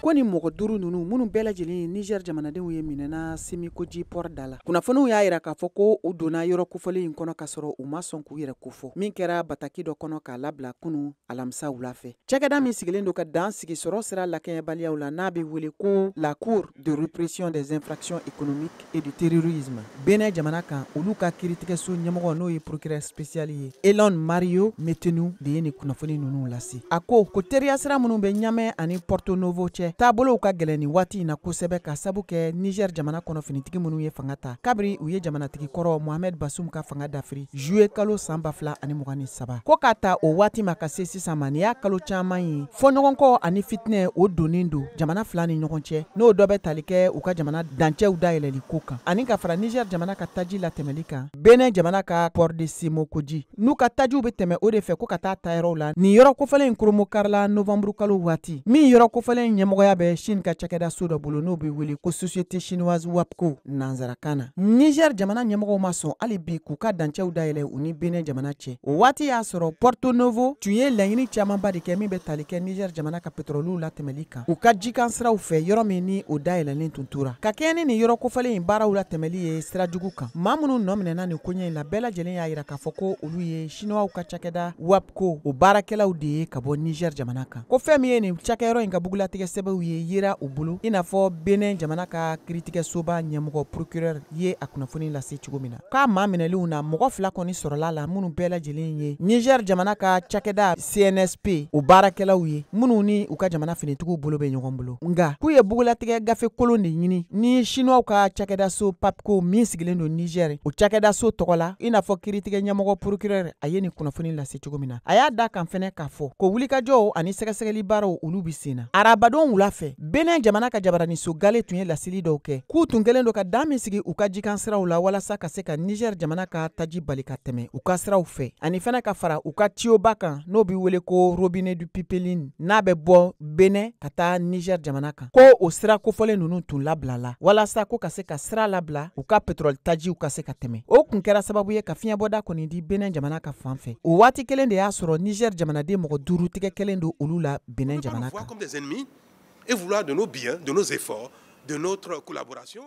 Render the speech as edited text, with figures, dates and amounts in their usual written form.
Ko ni mɔgɔ 5 ninnu, minnu bɛɛ lajɛlen ye Niger jamanadenw ye, minɛna Semikodji port da la. Kunnafoniw y'a jira k'a fɔ ko u donna yɔrɔ kofɔlen in kɔnɔ ka sɔrɔ u ma sɔn k'u yɛrɛ kofɔ, min kɛra bataki dɔ kɔnɔ k'a labila kunun alamisa wula fɛ. Cakɛda min sigilen don ka dan sigi sɔrɔ sira lakɛɲɛbaliyaw la, n'a bɛ wele ko la Cour de répression des infractions économiques et du terrorisme Benin jamana kan, olu ka kiiritigɛso ɲɛmɔgɔ, n'o ye procureur spécial ye, Elon Mario Metenu de ye nin kunnafoni ninnu lase. A ko ko teriya sira minnu bɛ Ɲamɛ ani Porto Novo cɛ, taabolow ka gɛlɛn nin waati in na kosɛbɛ, ka sabu kɛ Niger jamana kɔnɔ finitigi minnu ye fanga ta kabiri u ye jamanatigi kɔrɔ Mohamed Bazoum ka fanga dafiri juillet kalo san 2023. Ko k'a ta o waati ma ka se sisan ma, nin y'a kalo caman ye fɔɲɔgɔnkɔ ani fitinɛ o donnen don jamana fila ni ɲɔgɔn cɛ, n'o dɔ bɛ tali kɛ u ka jamana dancɛw dayɛlɛli ko kan, ani ka fara Niger jamana ka taji latɛmɛli kan Benin jamana ka port de Simokodji, n'u ka tajiw bɛ tɛmɛ o de fɛ ko ka taa tayɔrɔw la. Nin yɔrɔ kofɔlen in koromokarila novembre kalo waati min, yɔrɔ kofɔlen ɲɛmɔgɔya bɛ Chine ka cakɛda so dɔ bolo, n'o bɛ wele ko Société chinoise WAPCO nanzarakan na. Niger jamana ɲɛmɔgɔw ma sɔn hali bi k'u ka dancɛw dayɛlɛ u ni Benin jamana cɛ. O waati y'a sɔrɔ Porto Novo tun ye laɲini camanba de kɛ min bɛ tali kɛ Niger jamana ka pétrole latɛmɛli kan u ka jikan siraw fɛ, yɔrɔ min ni o dayɛlɛlen tun tora. Ka kɛɲɛ ni nin yɔrɔ kofɔlen in baaraw latɛmɛli ye sira jugu kan, maa minnu nɔ minɛna nin koɲɛ in la, bɛɛ lajɛlen y'a jira k'a fɔ ko olu ye Chinois ka cakɛda WAPCO o baarakɛlaw de ye ka bɔ Niger jamana kan. Ko fɛn min ye nin cakɛyɔrɔ in ka bugulatigɛ sɛbɛnw ye yera u bolo, i n'a fɔ Benin jamana ka kiiritigɛsoba ɲɛmɔgɔ procureur ye a kunnafoni lase cogo min na. K'a maa minɛlenw na, mɔgɔ 2 kɔni sɔrɔla la, minnu bɛɛ lajɛlen ye Niger jamana ka cakɛda CNSP o baarakɛlaw ye, minnu ni u ka jamana finitigiw bolo bɛ ɲɔgɔn bolo. Nka k'u ye bugulatigɛ gafe kolon de ɲini ni Chinois ka cakɛdaso PAPCO min sigilen don Niger, o cakɛdaso tɔgɔ la, i n'a fɔ kiiritigɛ ɲɛmɔgɔ procureur a ye nin kunnafoni lase cogo min na. A y'a da kan fɛnɛ k'a fɔ ko wulikajɔw ani sɛgɛsɛgɛli baaraw, olu bɛ sen na. Arabadon wula fɛ, Benin jamana ka jabaraniso gale tun ye laseli dɔw kɛ k'u tun kɛlen don ka dan min sigi u ka jikan siraw la walasa ka se ka Niger jamana ka taji bali ka tɛmɛ u ka siraw fɛ, ani fɛnɛ ka fara u ka tiyoba kan, n'o bɛ wele ko robinet du pipeline, n'a bɛ bɔ Benin ka taa Niger jamana kan, ko o sira kofɔlen ninnu tun labilala walasa ko ka se ka sira labila u ka pétrole tajiw ka se ka tɛmɛ. O kun kɛra sababu ye ka fiɲɛbɔda kɔni di Benin jamana ka fan fɛ. O waati kelen de y'a sɔrɔ Niger jamanaden mɔgɔ 5 tigɛ kɛlen don olu la Benin jamana kan. Et vouloir de nos biens, de nos efforts, de notre collaboration.